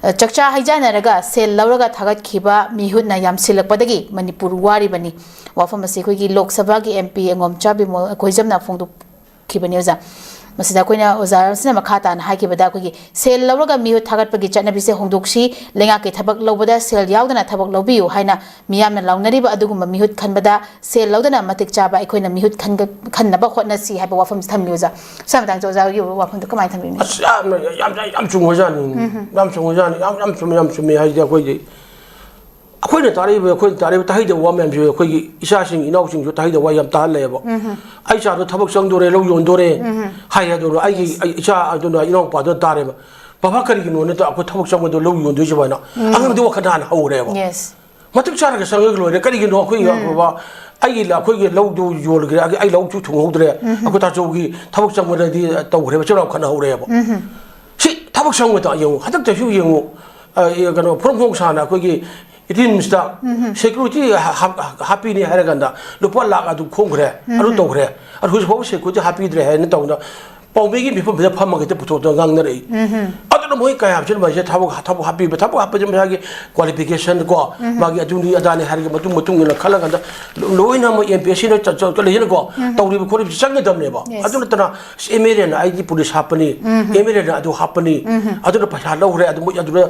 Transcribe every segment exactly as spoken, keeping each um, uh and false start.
ꯆꯥꯛꯆꯥ ꯍꯩꯖꯥꯟꯅꯔꯒ ꯁꯦꯜ ꯂꯧꯔꯒ ꯊꯥꯒꯠꯈꯤꯕ ꯃꯤꯍꯨꯠꯅ ꯌꯥꯝꯁꯤꯜꯂꯛꯄꯗꯒꯤ ꯃꯅꯤꯄꯨꯔ ꯋꯥꯔꯤꯕꯅꯤ꯫ ꯋꯥꯐꯝ ꯑꯁꯤ ꯑꯩꯈꯣꯏꯒꯤ ꯂꯣꯛ ꯁꯚꯥꯒꯤ MP ꯑꯦꯡꯉꯣꯝꯆꯥ ꯕꯤꯃꯣꯜ ꯀꯣꯏꯖꯝꯅ ꯐꯣꯡꯗꯣꯛꯈꯤꯕꯅꯤ ꯑꯣꯖꯥ꯫ ꯃꯁꯤꯗ ꯑꯩꯈꯣꯏꯅ ꯑꯣꯖꯥꯁꯤꯅ ꯃꯈꯥ ꯇꯥꯅ ꯍꯥꯏꯈꯤꯕꯗ, ꯑꯩꯈꯣꯏꯒꯤ ꯁꯦꯜ ꯂꯧꯔꯒ ꯃꯤꯍꯨꯠ ꯊꯥꯒꯠꯄꯒꯤ ꯆꯠꯅꯕꯤꯁꯦ ꯍꯣꯡꯗꯣꯛꯁꯤ, ꯂꯩꯉꯥꯛꯀꯤ ꯊꯕꯛ ꯂꯧꯕꯗ ꯁꯦꯜ ꯌꯥꯎꯗꯅ ꯊꯕꯛ ꯂꯧꯕꯤꯌꯨ ꯍꯥꯏꯅ ꯃꯤꯌꯥꯝꯅ ꯂꯥꯎꯅꯔꯤꯕ ꯑꯗꯨꯒꯨꯝꯕ ꯃꯤꯍꯨꯠ ꯈꯟꯕꯗ ꯁꯦꯜ ꯂꯧꯗꯅ ꯃꯇꯤꯛ ꯆꯥꯕ ꯑꯩꯈꯣꯏꯅ ꯃꯤꯍꯨꯠ ꯈꯟꯒ-, ꯈꯟꯅꯕ ꯍꯣꯠꯅꯁꯤ ꯍꯥꯏꯕ ꯋꯥꯐꯝꯁꯤ ꯊꯝꯂꯤ ꯑꯣꯖꯥ꯫ ꯁꯤ ꯃꯇꯥꯡꯗ ꯑꯣꯖꯥꯒꯤ ꯋꯥꯐꯝꯗꯣ ꯀꯃꯥꯏꯅ ꯊꯝꯕꯤꯅꯤ? ꯑꯁ, ꯌꯥꯝꯅ, ꯌꯥꯝ, ꯌꯥꯝ, ꯌꯥꯝ ꯆꯨꯝꯈ꯭ꯔꯖꯥꯠꯅꯤ꯫ ꯌꯥꯝ ꯆꯨꯝꯈ꯭ꯔꯖꯥꯠꯅꯤ꯫ ꯌꯥꯝ, ꯌꯥꯝ ꯆꯨꯝꯃꯤ, ꯌꯥꯝ ꯆꯨꯝꯃꯤ ꯍꯥꯏꯗꯤ ꯑꯩꯈꯣꯏꯗꯤ, ꯑꯩꯈꯣꯏꯅ ꯇꯥꯔꯛꯏꯕ, ꯑꯩꯈꯣꯏꯅ ꯇꯥꯔꯛꯏꯕ ꯇꯥꯍꯩꯗꯕ ꯋꯥ ꯃꯌꯥꯝꯁꯦ ꯑꯩꯈꯣꯏꯒꯤ ꯏꯆꯥꯁꯤꯡ ꯏꯅꯥꯎꯁꯤꯡꯁꯨ ꯇꯥꯍꯩꯗꯕ ꯋꯥ ꯌꯥꯝ ꯇꯥꯍꯜꯂꯦꯕ꯫ "ꯑꯩ ꯏꯆꯥꯗꯣ ꯊꯕꯛ ꯆꯪꯗꯣꯔꯦ, ꯂꯧ ꯌꯣꯟꯗꯣꯔꯦ" ꯍꯥꯏ꯫ ꯑꯗꯨꯅ ꯑꯩꯒꯤ, ꯑꯩ ꯏꯆꯥ ꯑꯗꯨꯅ ꯏꯅꯥꯎꯄꯥꯗꯨꯅ ꯇꯥꯔꯦꯕ, "ꯕꯕꯥ, ꯀꯔꯤꯒꯤꯅꯣ ꯅꯠꯇ꯭ꯔ ꯑꯩꯈꯣꯏ ꯊꯕꯛ ꯆꯪꯕꯗꯣ ꯂꯧ ꯌꯣꯟꯗꯣꯏꯁꯤꯕꯣ?" ꯍꯥꯏꯅ ꯑꯉꯥꯡꯗꯤ ꯋꯥꯈꯜ ꯍꯥꯟꯅ ꯍꯧꯔꯦꯕ꯫ ꯃꯇꯤꯛ ꯆꯥꯔꯒ ꯆꯪꯉꯒ ꯂꯣꯏꯔꯦ꯫ ꯀꯔꯤꯒꯤꯅꯣ ꯑꯩꯈꯣꯏꯒꯤ ꯕꯕꯥ, ꯑꯩꯒꯤ ꯂ-, ꯑꯩꯈꯣꯏꯒꯤ ꯂꯧꯗꯨ ꯌꯣꯜꯈ꯭ꯔꯦ, ꯑꯩ, ꯑꯩ ꯂꯧꯁꯨ ꯊꯨꯡꯍꯧꯗ꯭ꯔꯦ, ꯑꯩꯈꯣꯏ ꯇꯥꯆꯧꯒꯤ ꯊꯕꯛ ꯆꯪꯕꯗꯗꯤ ꯇꯧꯈ꯭ꯔꯦꯕ, ꯆꯦꯔꯥꯎ ꯈꯠꯅꯍꯧꯔꯦꯕ꯫ ꯁꯤ ꯊꯕꯛ ꯆꯪꯕꯗ ꯌꯦꯡꯉꯨ, ꯍꯟꯗꯛꯇꯁꯨ ꯌꯦꯡꯉꯨ, ꯑ, ꯀꯩꯅꯣ, ꯐꯣꯡ ꯐꯣꯡ ꯁꯥꯅ ꯑꯩꯈꯣꯏꯒꯤ ꯔꯤꯝꯁꯇ ꯁꯦꯀ꯭ꯌꯨꯔꯤꯇꯤ ꯍꯥꯞ-, ꯍꯥꯞꯄꯤꯅꯤ ꯍꯥꯏꯔꯀꯥꯟꯗ ꯂꯨꯄꯥ ꯂꯥꯛ ꯑꯗꯨ ꯈꯣꯝꯈ꯭ꯔꯦ, ꯑꯗꯨ ꯇꯧꯈ꯭ꯔꯦ꯫ ꯑꯗꯨ ꯍꯧꯖꯤꯛ ꯐꯥꯎꯕ ꯁꯦꯀ꯭ꯌꯨꯔꯤꯇꯤ ꯍꯥꯞꯄꯤꯗ꯭ꯔꯦ ꯍꯥꯏꯅ ꯇꯧꯗꯅ ꯄꯥꯎꯃꯤꯒꯤ ꯃꯤꯐꯝꯁꯤꯗ ꯐꯝꯃꯒ ꯍꯦꯛꯇ ꯄꯨꯊꯣꯛꯇꯅ ꯉꯥꯡꯅꯔꯛꯏ꯫ ꯑꯗꯨꯅ ꯃꯣꯏ ꯀꯌꯥꯝ ꯁꯤꯅ ꯃꯁꯤꯗ ꯊꯕꯛ, ꯊꯕꯛ ꯍꯥꯞꯄꯤꯕ, ꯊꯕꯛ ꯍꯥꯞꯄꯁꯦ ꯃꯁꯥꯒꯤ ꯀ꯭ꯋꯥꯂꯤꯐꯤꯀꯦꯁꯟ ꯀꯣ, ꯃꯥꯒꯤ ꯑꯗꯨꯅꯤ ꯑꯗꯥꯅꯤ ꯍꯥꯏꯔꯒ ꯃꯇꯨꯡ, ꯃꯇꯨꯡ ꯏꯟꯅ ꯈꯜꯂꯀꯥꯟꯗ ꯂꯣꯏꯅꯃꯛ ꯑꯦꯝ ꯄꯤ ꯑꯦꯁ ꯁꯤꯅ ꯆꯠ-, ꯆꯠ-, ꯂꯩꯗꯅꯀꯣ, ꯇꯧꯔꯤꯕ ꯈꯣꯠꯂꯤꯕꯁꯤ ꯆꯪꯒꯗꯕꯅꯦꯕ꯫ ꯑꯗꯨ ꯅꯠꯇꯅ ꯑꯦꯝ ꯑꯦꯜ ꯑꯦꯅ ꯑꯩꯗꯤ ꯄꯨꯂꯤꯁ ꯍꯥꯞꯄꯅꯤ, ꯑꯦꯝ ꯑꯦꯜ ꯑꯦꯅ ꯑꯗꯨ ꯍꯥꯞꯄꯅꯤ, ꯑꯗꯨꯅ ꯄꯩꯁꯥ ꯂꯧꯈ꯭ꯔꯦ, ꯑꯗꯨ ꯃꯣꯏ ꯑꯗꯨꯗ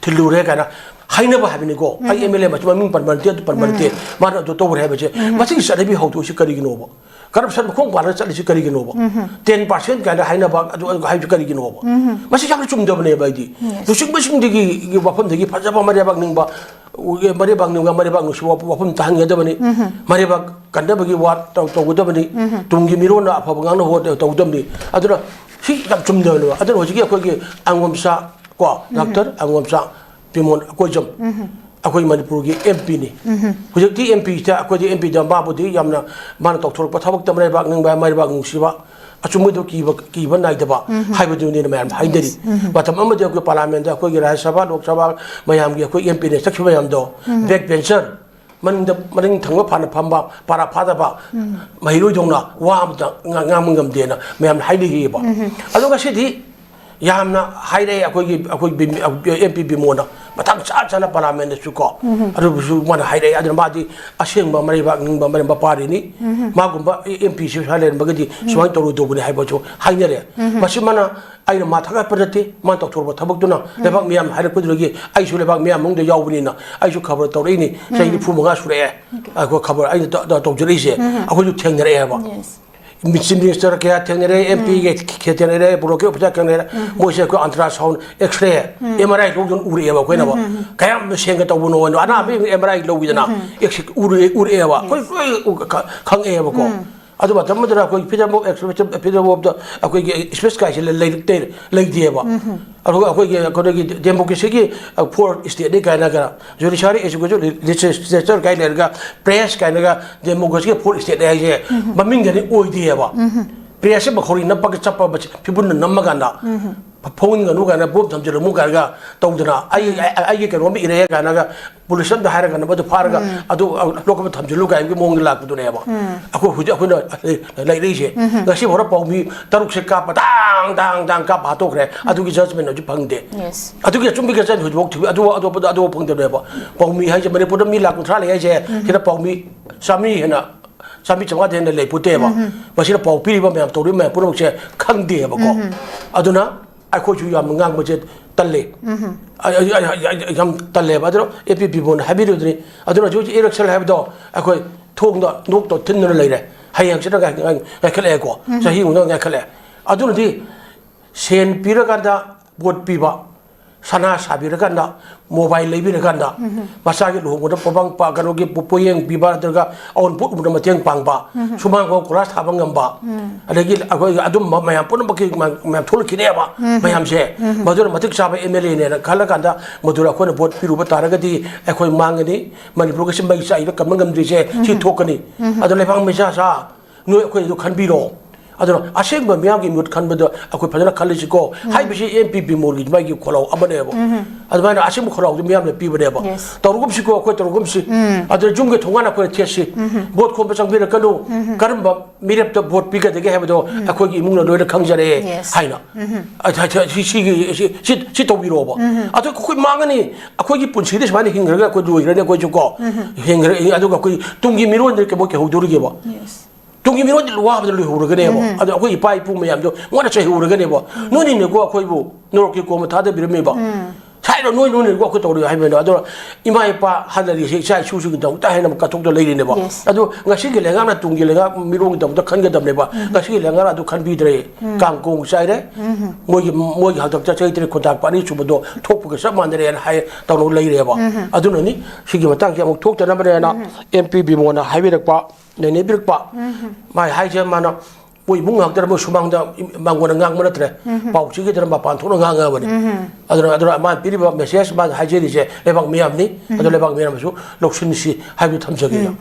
ꯊꯤꯜꯂꯨꯔꯦ ꯀꯥꯏꯅ ꯍꯥꯏꯅꯕ ꯍꯥꯏꯕꯅꯤꯀꯣ꯫ ꯑꯩ ꯑꯦꯝ ꯑꯦꯜ ꯑꯦ ꯃꯃꯤꯡ ꯄꯟꯕ ꯅꯠꯇꯦ, ꯑꯗꯨ ꯄꯟꯕ ꯅꯠꯇꯦ, ꯃꯥꯅ ꯑꯗꯨ ꯇꯧꯈ꯭ꯔꯦ ꯍꯥꯏꯕꯁꯦ, ꯃꯁꯤꯒꯤ ꯆꯠꯅꯕꯤ ꯍꯧꯗꯣꯛꯏꯁꯤ ꯀꯔꯤꯒꯤꯅꯣꯕ? ꯀꯔꯞꯁꯟ ꯃꯈꯣꯡ ꯄꯥꯜꯂꯒ ꯆꯠꯂꯤꯁꯤ ꯀꯔꯤꯒꯤꯅꯣꯕ? ꯇꯦꯟ ꯄꯥꯔꯁꯦꯟ ꯀꯥꯏꯅ ꯍꯥꯏꯅꯕ ꯑꯗꯨ, ꯑꯗꯨ ꯍꯥꯏꯕꯁꯤ ꯀꯔꯤꯒꯤꯅꯣꯕ? ꯃꯁꯤ ꯌꯥꯝꯅ ꯆꯨꯝꯗꯕꯅꯦꯕ ꯑꯩꯗꯤ꯫ ꯂꯨꯆꯤꯡꯕꯁꯤꯡꯗꯒꯤ ꯋꯥꯐꯝꯗꯒꯤ ꯐꯖꯕ ꯃꯔꯩꯕꯥꯛ ꯅꯤꯡꯕ, ꯃꯔꯩꯕꯥꯛ ꯅꯤꯡꯕ, ꯃꯔꯩꯕꯥꯛ ꯅꯨꯡꯁꯤꯕ ꯋꯥꯐꯝ ꯇꯥꯍꯟꯒꯗꯕꯅꯤ꯫ ꯃꯔꯩꯕꯥꯛ ꯀꯟꯅꯕꯒꯤ ꯋꯥ ꯇꯧ-, ꯇꯧꯒꯗꯕꯅꯤ꯫ ꯇꯨꯡꯒꯤ ꯃꯤꯔꯣꯟꯅ ꯑꯐꯕ ꯉꯥꯡꯅ ꯍꯣ-, ꯇꯧꯒꯗꯕꯅꯤ꯫ ꯑꯗꯨꯅ ꯁꯤ ꯌꯥꯝ ꯆꯨꯝꯗꯕꯅꯦꯕ꯫ ꯑꯗꯨꯅ ꯍꯧꯖꯤꯛꯀꯤ ꯑꯩꯈꯣꯏꯒꯤ ꯑꯉꯣꯝꯆꯥ ꯀꯣ, ꯗꯥꯛꯇꯔ ꯑꯉꯣꯝꯆꯥ ꯕꯤꯃꯣꯜ ꯀꯣꯏꯖꯝ, ꯑꯩꯈꯣꯏ ꯃꯅꯤꯄꯨꯔꯒꯤ ꯑꯦꯝ ꯄꯤꯅꯤ꯫ ꯍꯧꯖꯤꯛꯇꯤ ꯑꯦꯝ ꯄꯤꯁꯤꯗ ꯑꯩꯈꯣꯏꯗꯤ ꯑꯦꯝ ꯄꯤꯗ ꯃꯥꯕꯨꯗꯤ ꯌꯥꯝꯅ ꯃꯥꯅ ꯇꯧꯊꯣꯔꯛꯄ ꯊꯕꯛꯇ ꯃꯔꯩꯕꯥꯛ ꯅꯤꯡꯕ, ꯃꯔꯩꯕꯥꯛ ꯅꯨꯡꯁꯤꯕ, ꯑꯆꯨꯝꯕꯗꯨ ꯀꯤꯕ, ꯀꯤꯕ ꯅꯥꯏꯗꯕ ꯍꯥꯏꯕꯗꯨꯅꯤꯅ ꯃꯌꯥꯝ ꯍꯥꯏꯅꯔꯤ꯫ ꯃꯇꯝ ꯑꯃꯗ ꯑꯩꯈꯣꯏ ꯄꯥꯔꯂꯥꯃꯦꯟꯗ ꯑꯩꯈꯣꯏꯒꯤ ꯔꯥꯖ꯭ꯌ ꯁꯚꯥ, ꯂꯣꯛ ꯁꯚꯥ ꯃꯌꯥꯝꯒꯤ ꯑꯩꯈꯣꯏ ꯑꯦꯝ ꯄꯤꯅ ꯆꯠꯈꯤꯕ ꯃꯌꯥꯝꯗꯣ, ꯕꯦꯛ ꯕꯦꯟꯆꯔ, ꯃꯅꯤꯡꯗ, ꯃꯅꯤꯡ ꯊꯪꯕ ꯐꯥꯅ ꯐꯝꯕ, ꯄꯥꯔꯥ ꯐꯥꯗꯕ, ꯃꯍꯩꯔꯣꯏꯗꯧꯅ ꯋꯥ ꯑꯃꯇ ꯉꯥ-, ꯉꯥꯡꯕ ꯉꯝꯗꯦꯅ ꯃꯌꯥꯝꯅ ꯍꯥꯏꯅꯈꯤꯑꯕ꯫ ꯑꯗꯣ ꯉꯁꯤꯗꯤ ꯌꯥꯝꯅ ꯍꯥꯏꯔꯛꯑꯦ ꯑꯩꯈꯣꯏꯒꯤ, ꯑꯩꯈꯣꯏ ꯕꯤꯝ-, ꯑꯦꯝ ꯄꯤ ꯕꯤꯃꯣꯟꯅ ꯃꯇꯥꯡ ꯆꯥ ꯆꯥꯅ ꯄꯥꯔꯂꯥꯃꯦꯟꯗꯁꯨ ꯀꯣ, ꯑꯗꯨꯕꯨꯁꯨ ꯃꯥꯅ ꯍꯥꯏꯔꯛꯑꯦ꯫ ꯑꯗꯨꯅ ꯃꯥꯗꯤ ꯑꯁꯦꯡꯕ ꯃꯔꯩꯕꯥꯛ ꯅꯤꯡꯕ ꯃꯔꯩꯕꯥꯛ ꯄꯥꯔꯤꯅꯤ꯫ ꯃꯥꯒꯨꯝꯕ ꯑꯦꯝ ꯄꯤꯁꯤ ꯁ꯭ꯋꯥꯏ ꯂꯩꯔꯝꯃꯒꯗꯤ ꯁꯨꯃꯥꯏꯅ ꯇꯧꯔꯣꯏꯗꯧꯕꯅꯤ ꯍꯥꯏꯕꯁꯨ ꯍꯥꯏꯅꯔꯦ꯫ ꯃꯁꯤ ꯃꯥꯅ, ꯑꯩꯅ ꯃꯥ ꯊꯥꯒꯠꯄ ꯅꯠꯇꯦ, ꯃꯥꯅ ꯇꯧꯊꯣꯔꯛꯄ ꯊꯕꯛꯇꯨꯅ ꯂꯩꯕꯥꯛ ꯃꯤꯌꯥꯝ ꯍꯥꯏꯔꯛꯄꯗꯨꯗꯒꯤ ꯑꯩꯁꯨ ꯂꯩꯕꯥꯛ ꯃꯤꯌꯥꯝ ꯃꯅꯨꯡꯗ ꯌꯥꯎꯕꯅꯤꯅ ꯑꯩꯁꯨ ꯈꯕꯔ ꯇꯧꯔꯛꯏꯅꯤ꯫ ꯆꯍꯤ ꯅꯤꯐꯨ ꯃꯉꯥ ꯁꯨꯔꯛꯑꯦ ꯑꯩꯈꯣꯏ ꯈꯕꯔ ꯑꯩꯅ ꯇ-, ꯇ-, ꯇꯧꯖꯔꯛꯏꯁꯦ꯫ ꯑꯩꯈꯣꯏꯁꯨ ꯊꯦꯡꯅꯔꯛꯑꯦꯕ꯫ ꯆꯤꯐ ꯃꯤꯅꯤꯁꯇꯔ ꯀꯌꯥ ꯊꯦꯡꯅꯔꯦ, ꯑꯦꯝ ꯄꯤ ꯀꯌꯥ ꯊꯦꯡꯅꯔꯦ, ꯕ꯭ꯂꯣꯛꯀꯤ ꯑꯣꯐꯤꯁꯥꯔ ꯊꯦꯡꯅꯔꯦ꯫ ꯃꯣꯏꯁꯦ ꯑꯩꯈꯣꯏ ꯑꯜꯇ꯭ꯔꯥꯁꯥꯎꯟ, ꯑꯦꯛꯁꯔꯦ, ꯑꯦꯝ ꯑꯥꯔ ꯑꯥꯏ ꯂꯧꯗꯅ ꯎꯔꯛꯑꯦꯕ ꯑꯩꯈꯣꯏꯅ꯫ ꯀꯌꯥꯝ ꯁꯦꯡꯅ ꯇꯧꯕꯅꯣ ꯍꯥꯏꯅ ꯑꯅꯥꯕ ꯑꯦꯝ ꯑꯥꯔ ꯑꯥꯏ ꯂꯧꯋꯤꯗꯅ, ꯑꯦꯛꯁ-, ꯎꯔꯛꯑꯦ-, ꯎꯔꯛꯑꯦꯕ꯫ ꯑꯩꯈꯣꯏ ꯂꯣꯏ ꯎ-, ꯈ-, ꯈꯪꯉꯛꯑꯦꯕꯀꯣ꯫ ꯑꯗꯨ ꯃꯇꯝ ꯑꯃꯗꯨꯗ ꯑꯩꯈꯣꯏ freedom of expression, freedom of the, ꯑꯩꯈꯣꯏꯒꯤ speech ꯀꯥꯏꯁꯦ ꯂꯩ-, ꯂꯩꯔꯛꯇꯦ, ꯂꯩꯇꯦꯕ꯫ ꯑꯗꯨꯒ ꯑꯩꯈꯣꯏꯒꯤ ꯀꯩꯅꯣꯒꯤ democracy ꯒꯤ, ꯑ, four state ꯅꯤ ꯀꯥꯏꯅꯒ, judiciary, executive, legislature ꯀꯥꯏ ꯂꯩꯔꯒ, press ꯀꯥꯏꯅꯒ democracy ꯒꯤ four state ꯅꯤ ꯍꯥꯏꯁꯦ ꯃꯃꯤꯡꯗꯗꯤ ꯑꯣꯏꯗꯦꯕ꯫ Press ꯁꯦ ꯃꯈꯧꯔꯤ ꯅꯞꯄꯒ ꯆꯞꯄ ꯃꯁꯤ ꯐꯤꯕꯨꯟꯅ ꯅꯝꯃꯀꯥꯟꯗ ꯐꯣꯡꯍꯟꯒꯅꯨ ꯀꯥꯏꯅ ꯕꯣꯝ ꯊꯝꯖꯤꯜꯂꯝꯃꯨ ꯀꯥꯏꯅꯒ ꯇꯧꯗꯅ, ꯑꯩ, ꯑꯩ, ꯑꯩꯒꯤ ꯀꯩꯅꯣꯝ ꯏꯔꯛꯑꯦ ꯀꯥꯏꯅꯒ ꯄꯨꯂꯤꯁ ꯑꯝꯗ ꯍꯥꯏꯔꯒ ꯃꯗꯨ ꯐꯥꯔꯒ ꯑꯗꯨ ꯂꯣꯛꯀꯞꯇ ꯊꯝꯖꯤꯜꯂꯨ ꯀꯥꯏꯅꯒꯤ ꯃꯑꯣꯡꯗ ꯂꯥꯛꯄꯗꯨꯅꯦꯕ꯫ ꯑꯩꯈꯣꯏ ꯍꯧꯖꯤꯛ ꯑꯩꯈꯣꯏꯅ ꯂꯩꯔꯛꯏꯁꯦ꯫ ꯉꯁꯤ ꯐꯥꯎꯗ ꯄꯥꯎꯃꯤ ꯇꯔꯨꯛꯁꯦ ꯀꯥꯞꯄ ꯗꯥꯡ ꯗꯥꯡ ꯗꯥꯡ ꯀꯥꯞꯄ ꯍꯥꯠꯇꯣꯛꯈ꯭ꯔꯦ꯫ ꯑꯗꯨꯒꯤ judgment ꯍꯧꯖꯤꯛ ꯐꯪꯗꯦ꯫ Yes. ꯑꯗꯨꯒꯤ ꯑꯆꯨꯝꯕꯒꯤ judgment ꯍꯧꯖꯤꯛꯐꯥꯎ ꯊꯤꯕ, ꯑꯗꯨ, ꯑꯇꯣꯞꯄꯗ ꯑꯗꯨꯐꯥꯎ ꯐꯪꯗꯕꯅꯦꯕ꯫ ꯄꯥꯎꯃꯤ ꯍꯥꯏꯁꯦ ꯃꯅꯤꯄꯨꯔꯗ ꯃꯤ ꯂꯥꯈ ꯀꯨꯟꯊ꯭ꯔꯥ ꯂꯩ ꯍꯥꯏꯁꯦ, ꯁꯤꯗ ꯄꯥꯎꯃꯤ ꯆꯥꯝꯃꯔꯤ ꯍꯦꯟꯅ, ꯆꯥꯝꯃꯔꯤ ꯆꯥꯝꯃꯉꯥꯗ ꯍꯦꯟꯅ ꯂꯩ ꯄꯣꯠꯇꯦꯕ꯫ ꯃꯁꯤꯗ ꯄꯥꯎ ꯄꯤꯔꯤꯕ ꯃꯌꯥꯝ, ꯇꯧꯔꯤꯕ ꯃꯌꯥꯝ ꯄꯨꯝꯅꯃꯛꯁꯦ ꯈꯪꯗꯦꯕꯀꯣ꯫ ꯑꯗꯨꯅ ꯑꯩꯈꯣꯏꯁꯨ ꯌꯥꯝ ꯉꯥꯡꯕꯁꯦ ꯇꯜꯂꯤ꯫ ꯑꯩ, ꯑꯩ, ꯑꯩ, ꯑꯩ, ꯑꯩ ꯌꯥꯝ ꯇꯜꯂꯦꯕ꯫ ꯑꯗꯨꯅ ꯑꯦ ꯄꯤ ꯕꯤꯃꯣꯟꯅ ꯍꯥꯏꯕꯤꯔꯤꯕꯗꯨꯅꯤ꯫ ꯑꯗꯨꯅ ꯍꯧꯖꯤꯛ ꯍꯧꯖꯤꯛ election ꯍꯥꯏꯕꯗꯣ ꯑꯩꯈꯣꯏ ꯊꯣꯡꯗ ꯅꯣꯛꯇ ꯊꯤꯟꯗꯨꯅ ꯂꯩꯔꯦ꯫ ꯍꯌꯦꯡꯁꯤꯗ ꯉꯥꯏ-, ꯉꯥꯏ-, ꯉꯥꯏꯈꯠꯂꯛꯑꯦꯀꯣ꯫ ꯆꯍꯤ ꯑꯃꯗ ꯉꯥꯏꯈꯠꯂꯛꯑꯦ꯫ ꯑꯗꯨꯅꯗꯤ ꯁꯦꯟ ꯄꯤꯔꯀꯥꯟꯗ ꯚꯣꯠ ꯄꯤꯕ, ꯁꯅꯥ ꯁꯥꯕꯤꯔꯀꯥꯟꯗ, ꯃꯣꯕꯥꯏꯜ ꯂꯩꯕꯤꯔꯀꯥꯟꯗ, ꯃꯆꯥꯒꯤ ꯂꯨꯍꯣꯡꯕꯗ ꯄꯣꯄꯥꯡ ꯄꯥ-, ꯀꯩꯅꯣꯒꯤ ꯄꯣ-, ꯄꯣꯌꯦꯡ ꯄꯤꯕ, ꯅꯠꯇ꯭ꯔꯒ ꯑꯋꯨꯟꯄꯣꯠ ꯎꯕꯗ ꯃꯇꯦꯡ ꯄꯥꯡꯕ, ꯁꯨꯃꯥꯡ ꯐꯥꯎ ꯀꯣꯏꯂꯥꯁ ꯊꯥꯕ ꯉꯝꯕ, ꯑꯗꯒꯤ ꯑꯩꯈꯣꯏ ꯑꯗꯨꯝꯕ ꯃꯌꯥꯝ ꯄꯨꯝꯅꯃꯛꯀꯤ ꯃꯌꯥꯝ, ꯃꯌꯥꯝ ꯊꯣꯛꯂꯛꯈꯤꯅꯦꯕ꯫ ꯃꯌꯥꯝꯁꯦ ꯃꯗꯨꯅ ꯃꯇꯤꯛ ꯆꯥꯕ ꯑꯦꯝ ꯑꯦꯜ ꯑꯦꯅꯦꯅ ꯈꯜꯂꯀꯥꯟꯗ ꯃꯗꯨꯗ ꯑꯩꯈꯣꯏꯅ ꯚꯣꯠ ꯄꯤꯔꯨꯕ ꯇꯥꯔꯒꯗꯤ ꯑꯩꯈꯣꯏ ꯃꯥꯡꯒꯅꯤ꯫ ꯃꯅꯤꯄꯨꯔꯒꯤꯁꯤ ꯃꯩ ꯆꯥꯛꯏꯕ ꯀꯟꯕ ꯉꯝꯗ꯭ꯔꯤꯁꯦ ꯁꯤ ꯊꯣꯛꯀꯅꯤ꯫ ꯑꯗꯣ ꯂꯩꯕꯥꯛ ꯃꯩꯁꯥ ꯁꯥ ꯅꯣꯏ ꯑꯩꯈꯣꯏ ꯑꯗꯨ ꯈꯟꯕꯤꯔꯣ꯫ ꯑꯗꯨꯅ ꯑꯁꯦꯡꯕ ꯃꯤꯌꯥꯝꯒꯤ ꯃꯤꯍꯨꯠ ꯈꯟꯕꯗ ꯑꯩꯈꯣꯏ ꯐꯖꯅ ꯈꯜꯂꯁꯤꯀꯣ꯫ ꯍꯥꯏꯕꯁꯤ ꯑꯦꯝ ꯄꯤ ꯕꯤꯃꯣꯜꯒꯤ ꯃꯥꯒꯤ ꯈꯣꯜꯂꯥꯎ ꯑꯃꯅꯦꯕ꯫ ꯑꯗꯨꯃꯥꯏꯅ ꯑꯁꯦꯡꯕ ꯈꯣꯜꯂꯥꯎꯗꯨ ꯃꯤꯌꯥꯝꯅ ꯄꯤꯕꯅꯦꯕ꯫ Yes. ꯇꯧꯔꯒꯨꯝꯁꯤꯀꯣ, ꯑꯩꯈꯣꯏ ꯇꯧꯔꯒꯨꯝꯁꯤ꯫ ꯑꯗꯨꯅ ꯌꯨꯝꯒꯤ ꯊꯣꯡꯒꯥꯟ ꯑꯩꯈꯣꯏꯅ ꯊꯦꯠꯁꯤ꯫ ꯚꯣꯠ ꯈꯣꯝꯕ ꯆꯪꯕꯤꯔꯛꯀꯅꯨ꯫ ꯀꯔꯝꯕ ꯃꯤꯔꯦꯞꯇ ꯚꯣꯠ ꯄꯤꯒꯗꯒꯦ ꯍꯥꯏꯕꯗꯣ ꯑꯩꯈꯣꯏꯒꯤ ꯏꯃꯨꯡꯅ ꯂꯣꯏꯅ ꯈꯪꯖꯔꯦ꯫ Yes. ꯍꯥꯏꯅ꯫ ꯑ, ꯁꯤ, ꯁꯤ, ꯁꯤꯒꯤ, ꯁꯤ, ꯁꯤ, ꯁꯤ ꯇꯧꯕꯤꯔꯣꯕ꯫ ꯑꯗꯨ ꯑꯩꯈꯣꯏ ꯃꯥꯡꯉꯅꯤ꯫ ꯑꯩꯈꯣꯏꯒꯤ ꯄꯨꯟꯁꯤꯗꯤ ꯁꯨꯃꯥꯏꯅ ꯍꯤꯡꯈ꯭ꯔꯒ ꯑꯩꯈꯣꯏ ꯂꯣꯏꯈ꯭ꯔꯅꯤ ꯑꯩꯈꯣꯏꯁꯨꯀꯣ꯫ ꯍꯤꯡꯈ꯭ꯔ-, ꯑꯗꯨꯒ ꯑꯩꯈꯣꯏ ꯇꯨꯡꯒꯤ ꯃꯤꯔꯣꯟꯗꯗꯤ ꯀꯩꯃꯨꯛ ꯀꯩꯍꯧꯗꯣꯔꯤꯒꯦꯕ? Yes. ꯇꯨꯡꯒꯤ ꯃꯤꯔꯣꯟꯗꯤ ꯋꯥꯕꯗ ꯂꯣꯏꯍꯧꯔꯒꯅꯦꯕ꯫ ꯑꯗꯣ ꯑꯩꯈꯣꯏ ꯏꯄꯥ ꯏꯄꯨ ꯃꯌꯥꯝꯗꯣ ꯃꯣꯏꯅ ꯆꯩꯍꯧꯔꯒꯅꯦꯕ꯫ ꯅꯣꯏꯅꯤꯅꯦꯀꯣ ꯑꯩꯈꯣꯏꯕꯨ ꯅꯣꯔꯣꯛꯀꯤ ꯀꯣꯝꯗ ꯊꯥꯗꯕꯤꯔꯝꯃꯤꯕ꯫ ꯁꯥꯏꯔꯣ ꯅꯣꯏ, ꯅꯣꯏꯅꯤꯅꯦꯀꯣ ꯑꯩꯈꯣꯏ ꯇꯧꯔꯤ ꯍꯥꯏꯕꯅꯤꯗꯣ꯫ ꯑꯗꯣ ꯏꯃꯥ ꯏꯄꯥ ꯍꯜꯂꯔꯤꯁꯦ ꯏꯆꯥ ꯏꯁꯨꯁꯤꯡꯒꯤꯗꯃꯛꯇ ꯍꯦꯟꯅ ꯑꯃꯨꯛ ꯀꯠꯊꯣꯛꯇ ꯂꯩꯔꯤꯅꯦꯕ꯫ Yes. ꯑꯗꯣ ꯉꯁꯤꯒꯤ ꯂꯩꯉꯥꯛꯅ ꯇꯨꯡꯒꯤ ꯂꯩꯉꯥꯛ ꯃꯤꯔꯣꯟꯒꯤꯗꯃꯛꯇ ꯈꯟꯒꯗꯕꯅꯦꯕ꯫ ꯉꯁꯤꯒꯤ ꯂꯩꯉꯥꯛꯅ ꯑꯗꯨ ꯈꯟꯕꯤꯗ꯭ꯔꯦ꯫ ꯀꯥꯡ ꯀꯣꯡ ꯆꯥꯏꯔꯦ꯫ ꯃꯣꯏꯒꯤ, ꯃꯣꯏꯒꯤ ꯍꯥꯛꯇꯛꯇ ꯆꯍꯤ ꯇꯔꯦꯠ ꯈꯨꯟꯇꯥꯛꯄ ꯑꯅꯤ ꯁꯨꯕꯗꯣ ꯊꯣꯛꯄꯒ ꯆꯞ ꯃꯥꯟꯅꯔꯦꯅ ꯍꯥꯏ ꯇꯧꯔꯒ ꯂꯩꯔꯦꯕ꯫ ꯑꯗꯨꯅꯅꯤ ꯁꯤꯒꯤ ꯃꯇꯥꯡꯁꯦ ꯑꯃꯨꯛ ꯊꯣꯛꯇꯅꯕꯅꯦꯅ ꯑꯦꯝ ꯄꯤ ꯕꯤꯃꯣꯜꯅ ꯍꯥꯏꯕꯤꯔꯛꯄ꯫ ꯅꯩꯅꯕꯤꯔꯛꯄ꯫ ꯃꯥꯏ ꯍꯥꯏꯁꯦ ꯃꯥꯅ ꯃꯣꯏ ꯏꯃꯨꯡ ꯉꯥꯛꯇꯅ ꯃꯣꯏ ꯁꯨꯃꯥꯡꯗ ꯃꯉꯣꯟꯗ ꯉꯥꯡꯕ ꯅꯠꯇ꯭ꯔꯦ꯫ ꯄꯥꯎ ꯆꯦꯒꯤꯗꯅ ꯃꯄꯥꯟ ꯊꯣꯛꯅ ꯉꯥꯡꯉꯕꯅꯤ꯫ ꯑꯗꯨꯅ, ꯑꯗꯨꯅ ꯃꯥꯅ ꯄꯤꯔꯤꯕ ꯃꯦꯁꯦꯖ, ꯃꯥꯅ ꯍꯥꯏꯖꯔꯤꯁꯦ ꯂꯩꯕꯥꯛ ꯃꯤꯌꯥꯝꯅꯤ꯫ ꯑꯗꯨ ꯂꯩꯕꯥꯛ ꯃꯤꯌꯥꯝꯅꯁꯨ ꯂꯧꯁꯤꯟꯁꯤ ꯍꯥꯏꯕꯗꯨ ꯊꯝꯖꯒꯦ꯫